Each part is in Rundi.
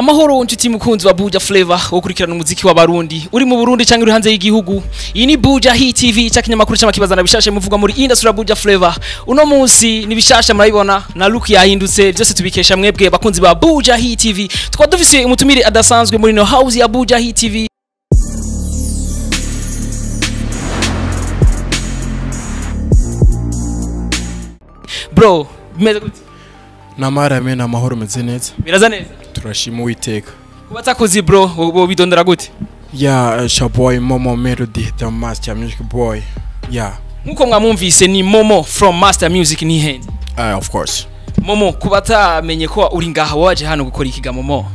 Amahoro nshuti mukunzi wa Buja Flavor, ukurikirana umuziki wa Barundi uri mu Burundi cyangwa uri hanze y'igihugu. Iyi ni Buja Hit TV, cyakinyamakuru cy'amakibazana bishashe muvuga muri industry ya Buja Flavor. Uno munsi ni bishasha, murabibona na look yahindutse, byose tubikesha mwebwe bakunzi ba Buja Hit TV. Tukaba dufise umutumire adasanzwe muri no house ya Buja Hit TV. Bro, bimeze gute? Namarame na mahoro, meze neza. Biraza neza. Turashima Uwiteka. Kuba takuzi bro, bo bidondera gute? Yeah, Shaboy Momo Melody, the Master Music Boy. Yeah. Nkuko mwamwumvise ni Momo from Master Music ni hand. Of course. Momo, kuba tamenye ko uri ngaha waje hano gukora ikiga Momo?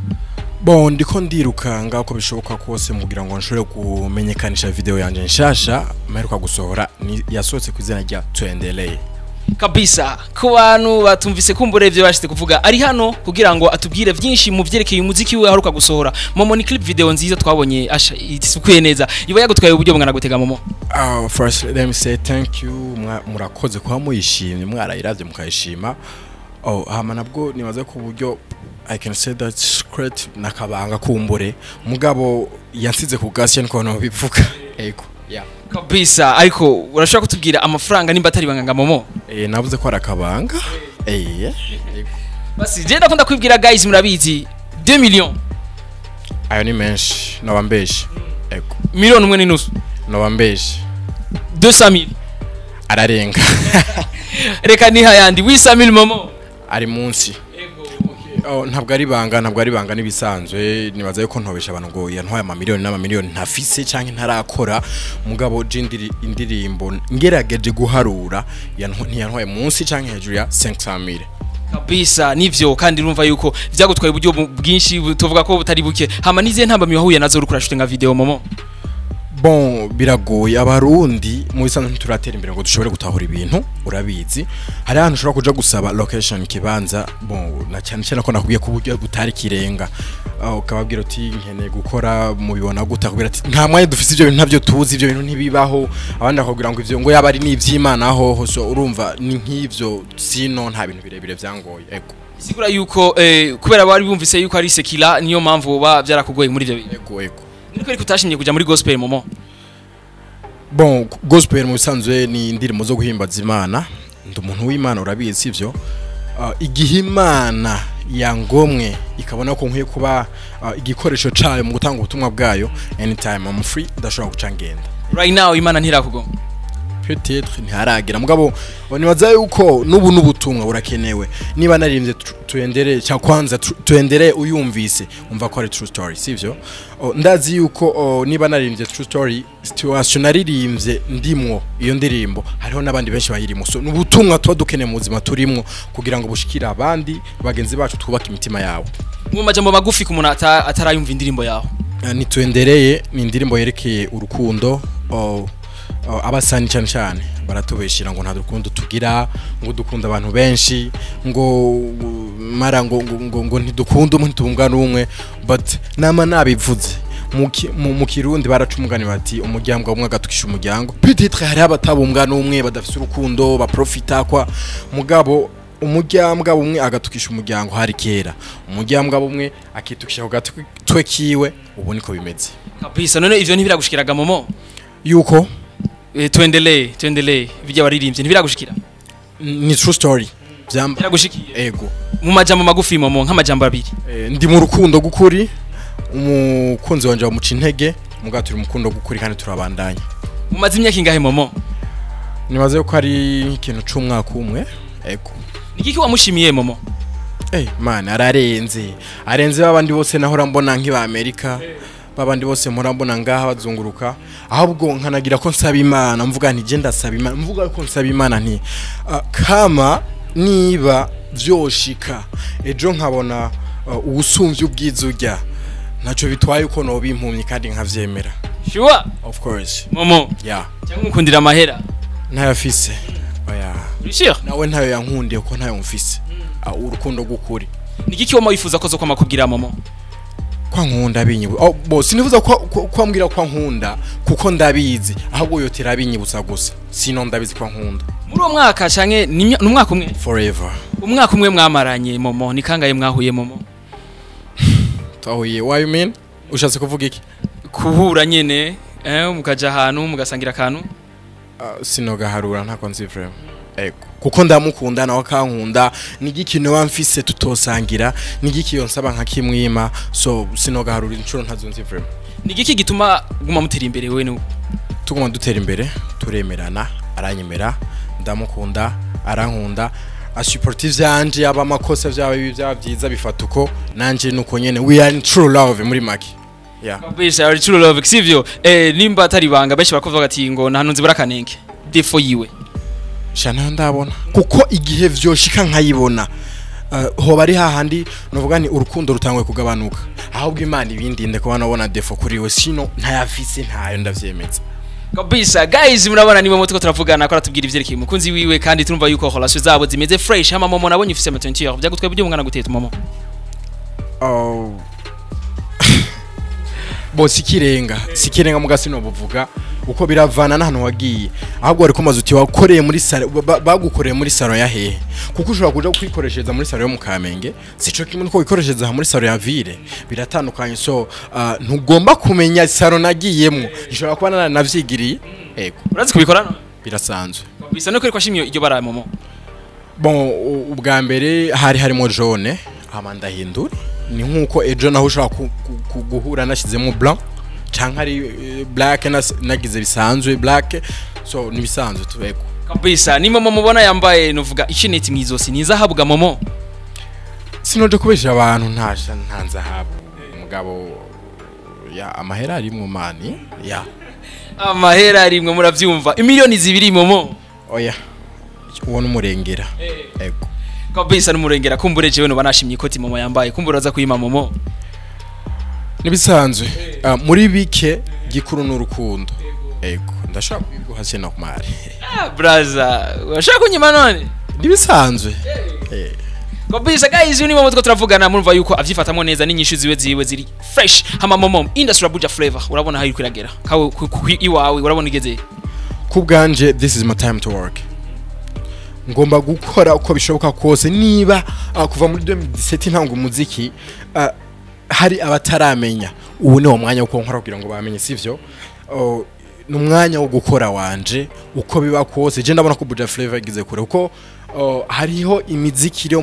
Bon, ndiko ndirukanga uko bishoboka kose mugira ngo nshobore kumenyekanisha video yanje nshasha mperuka gusohora, yasohotse ku izina rya Tuendelee. Kabisa, ku bantu batumvise kumbure ivyo bashitse kuvuga, ari hano kugira ngo atubwire vyinshi mu vyerekeye umuziki we aheruka gusohora. Momo, ni clip video nziza twabonye, asha isukuye neza. Iba yagutwaye uburyo bungana gutega Momo? First let me say thank you, murakoze kuba muyishimye, mwarayiravye mukayishima. Oh, hama nabwo nibaze ku buryo I can say that secret nakabanga kumbure, mugabo yansize ku gasi niko no bivuga. Ego. Yeah. Kabisa, ariko urashobora kutubwira amafaranga nimba atari banganga Momo? Navuze ko arakabanga. Basi je ndakunda kwibwira guys, murabizi 2 millions. Ayo ni menshi, nabambeshe. Ego. Miliyoni umwe n'inusu. Nabambeshe. 200,000. Ararenga. Reka niha yandi 800,000 Momo. Ari munsi. Oh, ntabwo ari banga, ntabwo ari banga nibisanzwe. Nibaza yuko ntobesha abantu ngo yantwaye amamiliyoni n'amamiliyoni ntafise canke ntarakora, mugabo je indirimbo ngerageje guharura ntiyantwaye munsi canke hejuru ya 500,000. Kabisa nivyo, kandi urumva yuko vyagutwaye uburyo bwinshi, tuvuga ko butari buke. Hama nize ntambamyi wahuye nazo uri kurashutinga video Momo? Bon, biragoye, abarundi mu bisanzwe ntituratera imbere ngo dushobore gutahura ibintu, urabizi. Hari ahantu ushobora kuja gusaba location kibanza, bon, na cyane cyane ko nakubwiye ko uburyo butari kirenga. Ukababwira uti nkeneye gukora, mubibona gute? Akubwira ati nta mwanya dufise, ivyo bintu ntavyo tuzi, ivyo bintu ntibibaho. Abandi bakubwira ngo ivyo ngo yaba ari n'ivy'Imana hoho. So urumva ni nk'ivyo, sino nta bintu birebire vyangoye. Ego. Sigura yuko kubera bari bumvise yuko ari sekila, niyo mpamvu ba byarakugoye muri ivyo bintu. Ego, ego. Niko ariko utashimye kuja muri gospel Momo? Bon, gospel mu bisanzwe ni indirimbo zo guhimbaza Imana. Ndi umuntu w'Imana, urabizi ivyo. Igihe Imana yangomwe ikabona ko nkwiye kuba igikoresho cayo mu gutanga ubutumwa bwayo, anytime I'm free, ndashobora guca ngenda. Right now Imana ntirakugomba? Peut-être ntiharagira, mugabo nibaza yuko n'ubu n'ubutumwa burakenewe. Niba naririmbye Tuendelee, cya kwanza Tuendelee uyumvise umva ko ari true story, sivyo? Ndazi yuko niba naririmbye true story, situation naririmbye ndimwo iyo ndirimbo, hariho n'abandi benshi bayirimo. So n'ubutumwa tuba dukeneye mu buzima turimwo kugira ngo bushikire abandi bagenzi bacu, twubake imitima yabo. Mu majambo magufi ku muntu atarayumva indirimbo yawe? Ni Tuendelee ni indirimbo yerekeye urukundo. Abasani cyane cyane baratubeshira ngo nta rukundo tugira, ngo dukunda abantu benshi, ngo mara ngo ngo ngo ntidukunda umwe ntitungana umwe, but nama nabivuze mu Kirundi baraca umugani bati umuryango umwe agatukisha umuryango. Peut-être hari abatabumbwa n'umwe badafise urukundo baprofita kwa, mugabo umuryango umwe agatukisha umuryango hari kera, umuryango umwe akitukisha ku gatwe kiwe, ubu niko bimeze. Kabisa, none ivyo ntibiragushikiraga Momo? Yuko Tuendelee, Tuendelee bijya waririmbye ntibiragushikira? Ni true story. Byaragushikiye? Ego. Mu majambo magufi Momo, nk'amajambo abiri. Ndi mu rukundo gukuri, umukunzi wanje wamuca intege, mugabo turi mu rukundo gukuri kandi turabandanya. Mumaze imyaka ingahe Momo? Nibaze ko ari ikintu c'umwaka umwe. Ego. Niki wamushimiye Momo? Man, ararenze. Arenze babandi bose nahora mbona nk'iba Amerika. Babandi bose mpora mbona ngaha bazunguruka, ahubwo nkanagira ko nsaba Imana, mvuga nti je ndasaba Imana, mvuga ko nsaba Imana nti kama niba vyoshika ejo nkabona uwusumvye ubwiza urya, ntaco bitwaye uko noba impumyi kandi nkavyemera. Sure? Of course. Momo. Yeah. Cyangwa umukundira amahera? Ntayafise. Oya. Uri sure? Nawe ntayo yankundiye ko ntayo mfise. Urukundo gukuri. Niki wama wifuza ko zo kwama kubwira Momo? Kwa nkunda binyibu. Oh, bo sinifuza ko ambwira kwa nkunda kuko ndabizi, ahubwo yotera binyibutsa gusa. Sino ndabizi kwa nkunda. Muri uwo mwaka canke ni umwaka umwe? Forever. Umwaka umwe mwamaranye Momo, ni kangaye mwahuye Momo? Twahuye, what you mean? Ushatse kuvuga iki? Kuhura nyene, mukaja ahantu mugasangira akantu. Sinogaharura, ntako nzi vraiment. Ego, kuko ndamukunda nawe akankunda. Nigiki noba mfise tutosangira? Nigiki yonsaba nkakimwima? So sinogaharura inshuro, ntazo nzi vraiment. Ni igiki gituma guma mutera imbere wewe n'ubu? Tuguma dutera imbere, turemerana, aranyemera, ndamukunda, arankunda, asupport ivyanje, yaba amakosa, vyaba bibi, vyaba vyiza, bifata uko nanje nuko nyene. We are in true love muri make, yeah. Kabisa, ari true love, sivyo? Nimba atari ibanga, benshi barakuvuga ati ngo nta ntunzi burakanenge défaut yiwe. Sha, ndabona kuko igihe vyoshika nkayibona, hoba ari hahandi novuga ni urukundo rutangwe kugabanuka. Ahubwo Imana ibindinde kuba nabona défaut kuri we, sino ntayafise, ntayo, ndavyemeza. Kabisa guys, murabona niwe mutwe turavugana ko aratubwira ivyerekeye umukunzi wiwe, kandi turumva yuko relation zabo zimeze fresh. Hama Momo, nabonye ufise ama teinture, vyagutwaye buryo mwana guteta, Momo? Oh. Bo sikirenga, sikirenga muga sino buvuga uko biravana n'ahantu wagiye. Ahubwo wari kumaze uti wakoreye muri salon, bagukoreye muri salon ya hehe? Kuko ushobora kuja kwikoreshereza muri salon yo mu Kamenge, sico kimwe nuko wikoreshereza aha muri salon ya ville, biratandukanye. So ntugomba kumenya salon nagiyemwo, nshobora kuba nanavyigiriye, ego. Urazi kubikora no? Birasanzwe. Bisa no kwereka shimye iryo bara, Momo. Bon, ubwa mbere hari harimo jaune, hama ndahindura. Ni nkuko ejo naho ushobora guhura nashyizemo blanc canke ari black, nagize bisanzwe black. So nibisanzwe tubeko. Kabisa, ni Momo mubona yambaye nuvuga isheneti mwizosi, ni zahabu ga Momo? Sinoje kubesha abantu, ntasha nta nzahabu, mugabo ya amahera ari mu mani ya. Amahera arimwe, muravyumva, imiliyoni 2, Momo? Oya, uwo n'umurengera, ego. Kabisa, n'umurengera. Kumbure jewe noba nashimye ikoti Momo yambaye, kumbure aza kuyima Momo. Nibisanzwe. Muri bike gikuru n'urukundo, ego, ndashaka kubiguha sino kumari. Ah braza, urashaka kunyima none? Nibisanzwe. Kabisa guys, uyu ni Momo two turavugana, murumva yuko avyifatamwo neza n'inyishu ziwe ziri fresh. Hama Momo, industry ya Buja Flavor urabona aho iriko iragera? Kawe iwawe urabona igeze? Ku bwanje, this is my time to work. Ngomba gukora uko bishoboka kose. Niba kuva muri 2017 ntanga umuziki, hari abataramenya, ubu ni wo mwanya wo nkora kugira ngo bamenye, sivyo? Oh, ni umwanya wo gukora wanje uko biba kose. Je ndabona ko Buja Flavor igeze kure, kuko hariho imiziki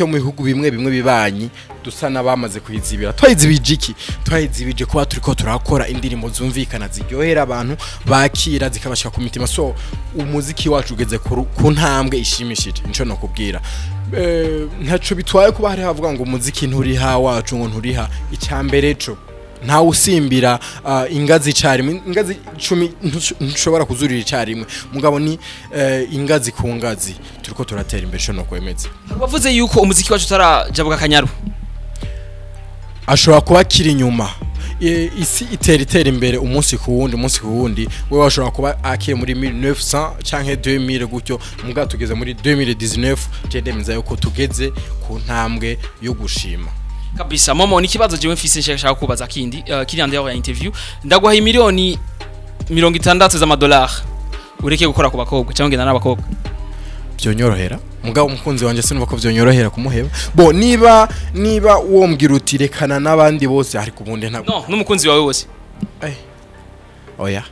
yo mu bihugu bimwe bimwe bibanyi dusa n'abamaze kuyizibira. Twayizibije iki? Twayizibije kuba turiko turakora indirimbo zumvikana, ziryohera abantu, bakira, zikabashika ku mitima. So umuziki wacu ugeze ku ntambwe ishimishije, nico nokubwira. Ntaco bitwaye kuba hari havuga ngo umuziki nturiha wacu, ngo nturiha. Icyambere co ntawe usimbira ingazi icarimwe, ingazi 10 ntushobora kuzurira icarimwe, mugabo ni ingazi ku ngazi turiko turatera imbere, co nokwemeza. Wavuze yuko umuziki wacu utarajabuka akanyaru. Ashobora kuba akiri inyuma. Isi itera imbere umunsi ku wundi, umunsi ku wundi. Wewe ashobora kuba akiri muri 1900 canke 2000 gutyo, mugabo tugeze muri 2019. Je ndemeza yuko tugeze ku ntambwe yo gushima. Kabisa Momo, ni ikibazo jewe mfise nshaka kubaza kindi, kiri en dehors ya interview. Ndaguha 60 miliyoni z'amadolari ureke gukora ku bakobwa cyangwa ngenda n'abakobwa. Byonyorohera, mugabo umukunzi wanje sinumva ko byonyorohera kumuheba. Bo niba wombwira uti rekana n'abandi bose, ariko ubundi ntabwo. No, n'umukunzi wawe wose. Oya.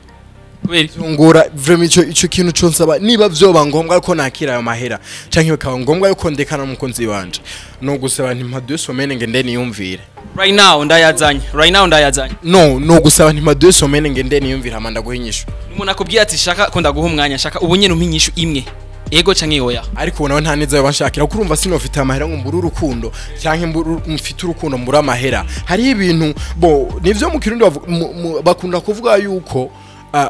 Kubera iki? Ngura vraiment ico kintu cyo nsaba, niba vyoba ngombwa ko nakira ayo mahera canke bikaba ngombwa yuko ndekana n'umukunzi wanje, no gusaba nti mpa 2 semaines ngende niyumvire. Right now ndayazanye, right now ndayazanye. No gusaba nti mpa 2 semaines ngende niyumvire, hama ndaguha inyishu. Umuntu akubwiye ati shaka ko ndaguha umwanya, shaka ubu nyene umpa inyishu imwe, ego canke oya. Ariko ubu nawe nta neza yoba nshakira, kuko urumva sinofite amahera ngo mbure urukundo, canke mfite urukundo mbure amahera. Hariho ibintu bo nivyo mu Kirundi bakunda kuvuga yuko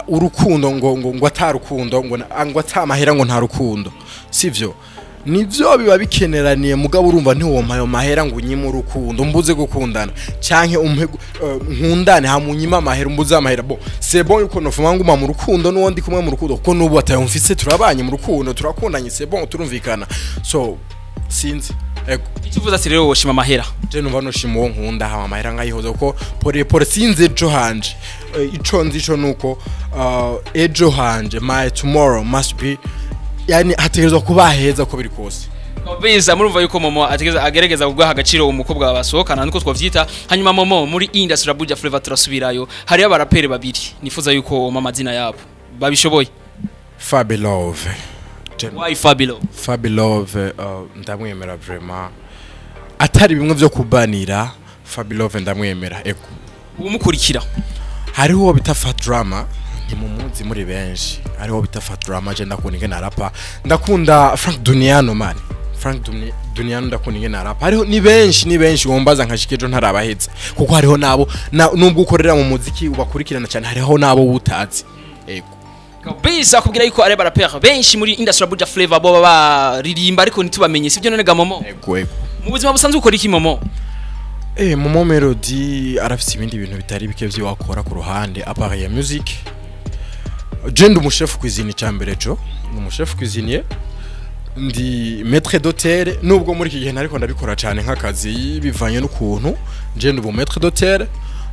urukundo ngo atarukundo ngo ata amahera ngo nta rukundo, sivyo? Nivyo, biba bikeneraniye, mugabo urumva ntiwompa ayo mahera ngo unyime urukundo mbuze gukundana, canke umpe nkundane hamunyima amahera, umbuze amahera. Bon, c'est bon yuko nofuma nguma mu rukundo n'uwo ndi kumwe mu rukundo, kuko n'ubu atayo mfise turabanye mu rukundo, turakundanye, c'est bon, turumvikana. So sinzi, ego. Icyo uvuze ati rero woshima amahera? Je numva noshima uwo nkunda, hama amahera nkayihoza, kuko pore pore sinzi ejo hanje. Ico nzi ico nuko ejo hanje, my tomorrow must be, yani hategerezwa kuba heza uko biri kose. Kabisa, murumva yuko Momo ategeza agerageza kugaha agaciro umukobwa basohokana, nuko twavyita. Hanyuma Momo, muri industry ya Buja Flavor turasubirayo, hariyo abaraperi babiri nifuza yuko mama amazina yabo babishoboye. Fabilove. Why Fabilo? Fabilove, ndamwemera vraiment, atari bimwe vyo kubanira. Fabilove ndamwemera, ego. Umukurikira? Hariho uwo bita Fadrama, ntimumuzi muri benshi. Hariho uwo bita Fadrama, je ndakunda ingene arapa. Ndakunda Frank Duniano, man. Frank Duniano, ndakunda ingene arapa. Hariho ni benshi, ni benshi, wombaza nkashika ejo ntarabaheza, kuko hariho nabo nubwo ukorera mu muziki ubakurikirana cyane, hariho nabo utazi, ego. Kabisa, akubwira yuko ari abaraperi benshi muri industry ya Buja Flavor bo baririmba ariko ntitubamenye, sibyo none ga Momo? Ego, ego. Mu buzima busanzwe ukora iki, Momo? Momo Melody arafise ibindi bintu bitari bike vyo wakora ku ruhande à part ya music. Je ndi umuchef cuisine, cyambere jo ni umuchef cuisinier, ndi maître d'hôtel, nubwo muri iki gihe ntariko ndabikora cyane nk'akazi bivanye n'ukuntu. Je ndi umu maître d'hôtel,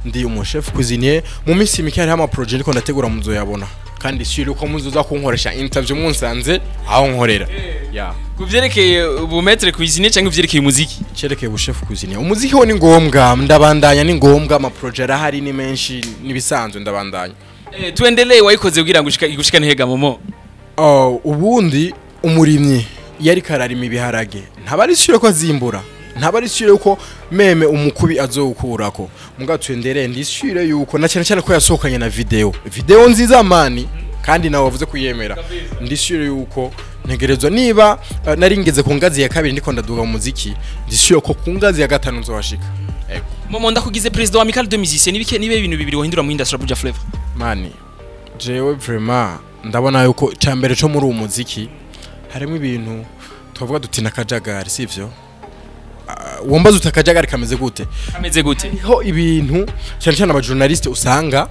ndi umuchef cuisinier. Mu minsi mike hariho ama projet ndiko ndategura, muzoyabona, kandi sûr uko muzoza kunkoresha interview munsanze aho nkorera, yeah. Ku vyerekeye ubu maître cuisinier cyangwa ivyerekeye umuziki? Cerekeye ubuchef cuisinier. Umuziki wo ni ngombwa, ndabandanya, ni ngombwa, ama projet arahari ni menshi, nibisanzwe, ndabandanya. Tuendelee wayikoze kugira ngo ushikane hega, Momo? Oh, ubundi umurimyi iyo ariko ararima ibiharage ntaba ari sûr ko azimbura, ntaba ari sûr yuko même umukubi azowukurako. Muga tuendelee ndi sûr yuko, na cyane cyane ko yasohokanye na video, video nziza man, kandi nawe wavuze kuyemera. Ndi sûr yuko ntegerezwa, niba nari ngeze ku ngazi ya kabiri ndiko ndaduga mu muziki, ndi sûr ko ku ngazi ya gatanu nzohashika. Ego. Momo, ndakugize président wa Amicale de Musiciens, nibike nibe ibintu bibiri wahindura mu industry ya Buja Flavor? Man, jewe vraiment ndabona yuko cyambere cyo muri uwo muziki harimo ibintu twavuga duti nakajagari, sivyo? Wombaza uti akajagari kameze gute? Kameze gute? Hariho ibintu cyane cyane abajournaliste usanga,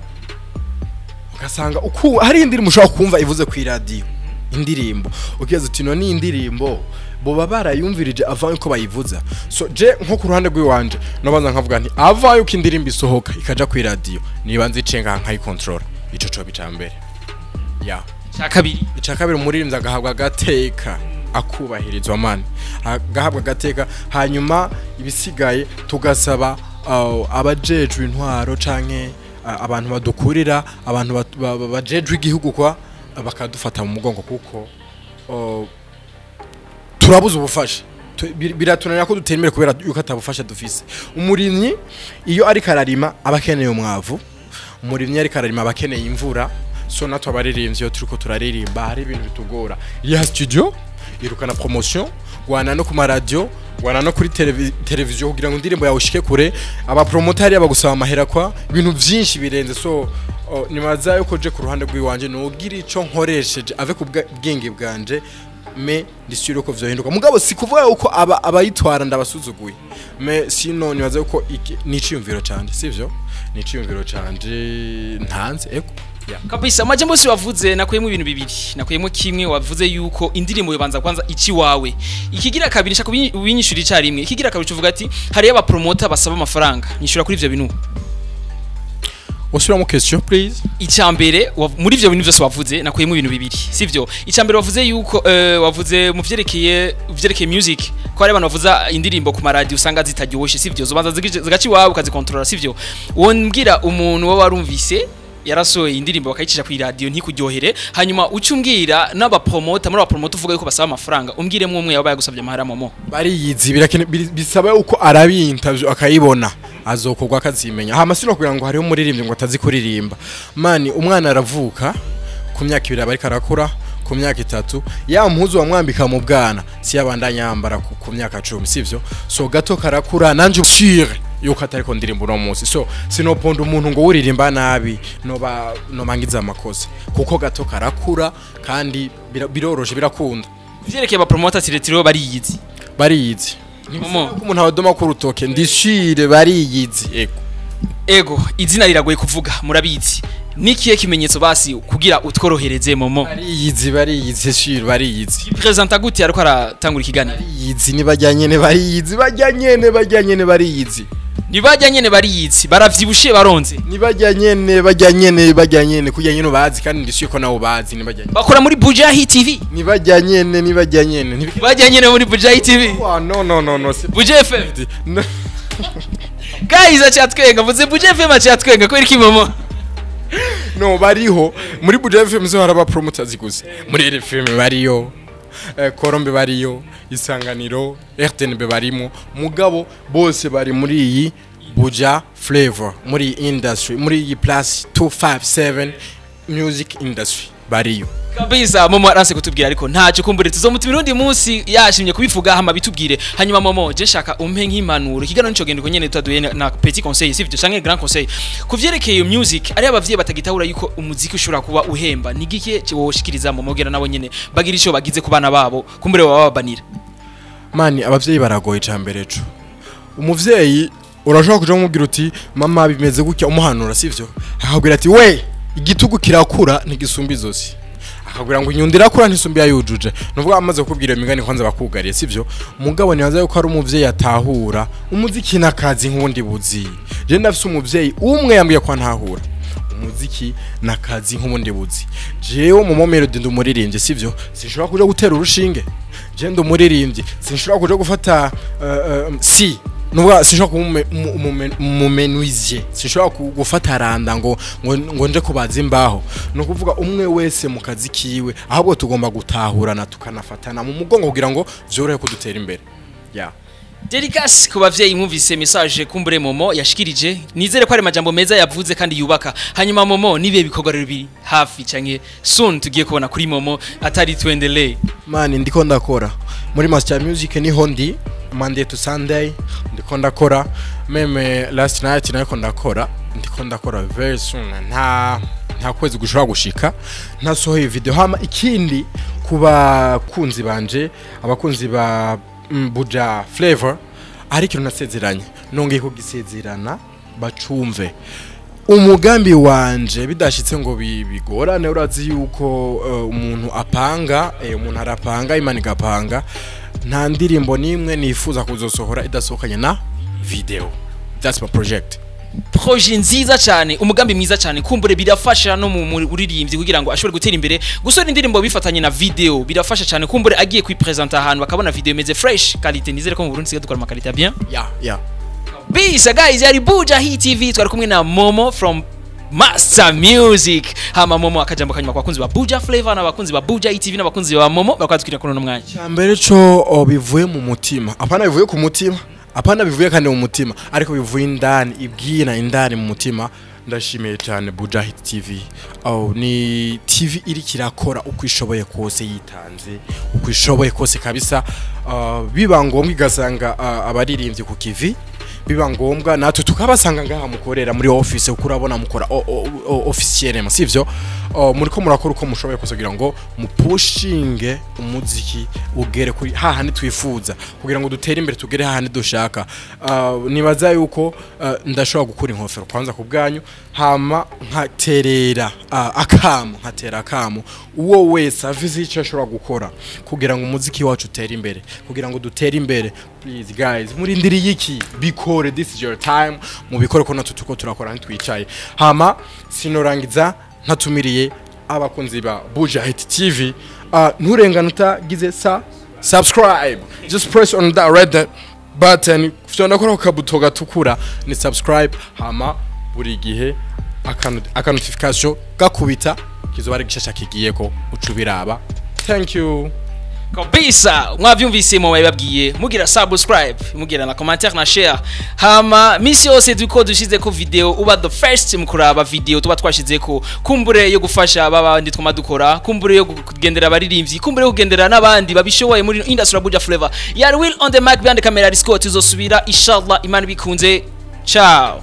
ugasanga uku hari indirimbo ushobora kumva ivuze ku iradiyo, indirimbo ukibaza uti none iyi indirimbo boba barayumvirije avant yuko bayivuza? So je nko ku ruhande rw'iwanje nobanza nkavuga nti avant yuko indirimbo isohoka ikaja ku iradiyo, nibanze icenga nkayikontrola. Ico coba icambere, ya. Cya kabiri? Icya kabiri, umuririmbyi agahabwa agateka, akubahirizwa man, agahabwa agateka. Hanyuma ibisigaye tugasaba abajejwe intwaro canke abantu badukurira, abantu bajejwe igihugu kwa bakadufata mu mugongo, kuko turabuze ubufasha. Biratunanira ko dutera imbere kubera yuko atabufasha dufise. Umurimyi iyo ariko ararima aba akeneye umwavu, umurimyi ariko ararima aba akeneye imvura. So natwe abaririmbyi iyo turiko turaririmba hari ibintu bitugora. Ya studio irukana promotion, gwana no ku maradiyo, gwana no kuri televiziyo kugira ngo indirimbo yawe ushike kure. Abapromotari bagusaba amahera kwa ibintu byinshi birenze. So nibaza yuko je ku ruhande rw'iwanje nogira ico nkoresheje ave ku bwenge bwanje, mais ndi sûr ko vyohinduka. Mugabo si kuvuga yuko aba abayitwara ndabasuzuguye, mais sino nibaza yuko ni iciyumviro canje, sivyo? Ni iciyumviro canje ntanze, ego, yeah. Kabisa, amajambo yose wavuze nakuyemo ibintu bibiri. Nakuyemo kimwe, wavuze yuko indirimbo yobanza kwanza ici wawe. Ikigira kabiri, nshaka ubinyishura icyarimwe. Ikigira kabiri, uvuga ati hariyo abapromota basaba amafaranga. Nyishura kuri ivyo bintu. Usubiramo question, please. Icya mbere, muri ivyo bintu byose wavuze nakuyemo ibintu bibiri, sivyo? Icya mbere wavuze yuko wavuze mu vyerekeye music ko hari abantu bavuza indirimbo ku maradiyo usanga zitaryoshe, sivyo? Zobanza zigaca iwawe ukazikontorora, sivyo? Wombwira umuntu wowe warumvise yarasohoye indirimbo bakayicisha ku iradiyo ntikuryohere, hanyuma uca umbwira n'abapromota, muri abapromota uvuga yuko basaba amafaranga, umbwiremo umwe yaba yagusabye amahera, Momo. Bariyizi, bisaba uko arabi interview akayibona, azokorwa akazimenya. Hama sino kugira ngo hariho umuririmbyi ngo atazi kuririmba. Man, umwana aravuka ku myaka 2 aba ariko arakura, ku myaka 3 ya mpuzu wamwambika mu bwana si yabandanya yambara ku myaka 10, sivyo? So gato karakura, nanje sûr yuko atariko ndirimba uno munsi. So sinoponda umuntu ngo uririmba nabi, noba nomangiza amakosa, kuko gato karakura kandi biroroshe, birakunda. Vyerekeye abapromota tiretiro bariyizi? Bariyizi. Momo. Ko umuntu abadoma ku rutoke, ndishire bariyizi, ego. Ego, izina riragoye kuvuga, murabizi. Nikiye kimenyetso basi kugira utworohereze, Momo? Bariyizi, bariyizi, sûr, bariyizi. Presenta gute ariko aratangura ikiganiro? Bariyizi, ni bajya nyene, bariyizi, bajya nyene, bajya nyene, bariyizi. Ni bajya nyene bariyizi, baravyibushe, baronze. Ni bajya nyene, bajya nyene, bajya nyene kujya nyene bazi, kandi ndishuye ko nabo bazi, ni bajya nyene. Bakora muri Buja Hit TV. Ni bajya nyene, ni bajya nyene. Bajya nyene muri Buja Hit TV. Wa, no, no, no, no. Buja FM. No. Guys, acatwenga, mvuze Buja FM, acatwenga kubera iki, Momo? No, bariho muri Buja FM, zo haraba promoters gusa. Muri RFM bariyo, Korombe bariyo, Isanganiro, RTNB barimo, mugabo bose bari muri iyi Buja Flavor, muri iyi industry, muri iyi plus 257 music industry bariyo. Kabisa, Momo aranse kutubwira, ariko ntacyo, kumbure tuzomutumira undi munsi yashimye kubivuga, hama bitubwire. Hanyuma Momo, je shaka umpe nk'impanuro. Ikiganiro nico genda uko nyene tutaduye na petit conseil, sivyo, canke grand conseil kuvyerekeye music. Ari abavyeyi batagitahura yuko umuziki ushobora kuba uhemba, ni gike woshikiriza Momo kugira nabo nyene bagira ico bagize ku bana babo, kumbure baba babanira? Mani, abavyeyi baragoye. Icambere co umuvyeyi urashobora kuja kumubwira uti: "Mama, bimeze gutya," umuhanura, sivyo? Akakubwira ati: "We, igitugu kirakura ntigisumba izosi." Akakubwira ngo: "Inyundo irakura ntisumba yujuje." Nuvuga amaze kukubwira iyo migani, kwanza bakugariye, sivyo? Mugabo nibaza yuko ari umuvyeyi atahura umuziki n'akazi nk'ubundi buzi. Je ndafise umuvyeyi umwe yambwiye ko antahura: umuziki nakazi nk'ubundi buzi. Jewe Momo Melody ndi umuririmbyi, sivyo? Sinshobora kuja gutera urushinge. Je ndi umuririmbyi, sinshobora kuja gufata si nuvuga sinshobora kuba umumenuisier, sinshobora gufata randa ngo nje kubaza imbaho. Ni ukuvuga umwe wese mu kazi kiwe, ahubwo tugomba gutahurana, tukanafatana mu mugongo kugira ngo vyorohe kudutera imbere, yeah. Dédicace ku bavyeyi. Mwumvise message kumbure Momo yashikirije, nizere ko ari majambo meza yavuze kandi yubaka. Hanyuma Momo, nibihe bikorwa rero biri hafi canke soon tugiye kubona kuri Momo atari tuendelee? Mani, ndiko ndakora muri Master Music, niho ndi Monday to Sunday, ndiko ndakora. Même last night nariko ndakora, ndiko ndakora. Very soon, nta kwezi gushobora gushika ntasohoye video. Hama ikindi, ku bakunzi banje, abakunzi ba Buja Flavor, hari ikintu nasezeranye, nongeye kugisezerana bacumve. Umugambi wanje, bidashitse ngo bigorane, urazi yuko umuntu apanga, umuntu arapanga, Imana igapanga. Nta ndirimbo nimwe nifuza kuzosohora idasohokanye na video. That's my project. Projet nziza cyane, umugambi mwiza cyane. Kumbure birafasha no mu muririmbyi kugira ngo ashobore gutera imbere. Gusora indirimbo bifatanye na video birafasha cyane. Kumbure agiye kwipresenta ahantu bakabona video imeze fresh, qualité. Nizere ko mu Burundi sigaye dukora ama qualité bien. Yeah. Bisa guys, yari Buja Hit TV, twari kumwe na Momo from Master Music. Hama Momo, akajambo kanyuma kwa bakunzi ba Buja Flavor n'abakunzi ba Buja Hit TV n'abakunzi ba Momo bakatwikira kuri uno mwanya. Cyambere co, bivuye mu mutima, apana bivuye ku mutima, apana bivuye kandi mu mutima, ariko bivuye indani, ibwina indani mu mutima, ndashimiye cyane Buja Hit TV. Oh, ni TV iri kirakora uko ishoboye kose, yitanze uko ishoboye kose kabisa. Biba ngombwa igasanga abaririmbyi ku kivi, biba ngombwa natwe tukabasanga ngaha mukorera muri office, kuko urabona mukora officiellement, sivyo? Muriko murakora uko mushoboye kose kugira ngo mupushinge umuziki ugere kuri hahandi twifuza, kugira ngo dutere imbere, tugere hahandi dushaka. Nibaza yuko ndashobora gukura inkofero kwanza ku bwanyu, hama nkaterera akamo, nkatera akamo uwo wese afise icyo ashobora gukora kugira ngo umuziki wacu utere imbere, kugira ngo dutere imbere. Please guys, murindiriye iki? Bikore, this is your time, mubikore ko natwe tuko turakora, ntitwicaye. Hama sinorangiza ntatumiriye abakunzi ba Buja Hit TV, nturengane utagize sa subscribe. Just press on that red button, fyonda kuri ako kabuto gatukura ni subscribe. Hama buri gihe aka notification gakubita, kizoba ari gishasha kigiyeko, uca ubiraba. Thank you. Kabisa, mwavyumvise mu bababwiye, mugira subscribe, mugira na commentaire na share. Hama misi yose duko dushizeko video, uba the first mu kuraba video tuba twashizeko. Kumbure yo gufasha babandi twama dukora, kumbure yo kugendera abaririmbyi, kumbure yo kugendera n'abandi babishoboye muri industry ya Buja Flavor. Yari Will on the mic, behind the camera Scott. Tuzosubira inshallah, Imana bikunze. Ciao.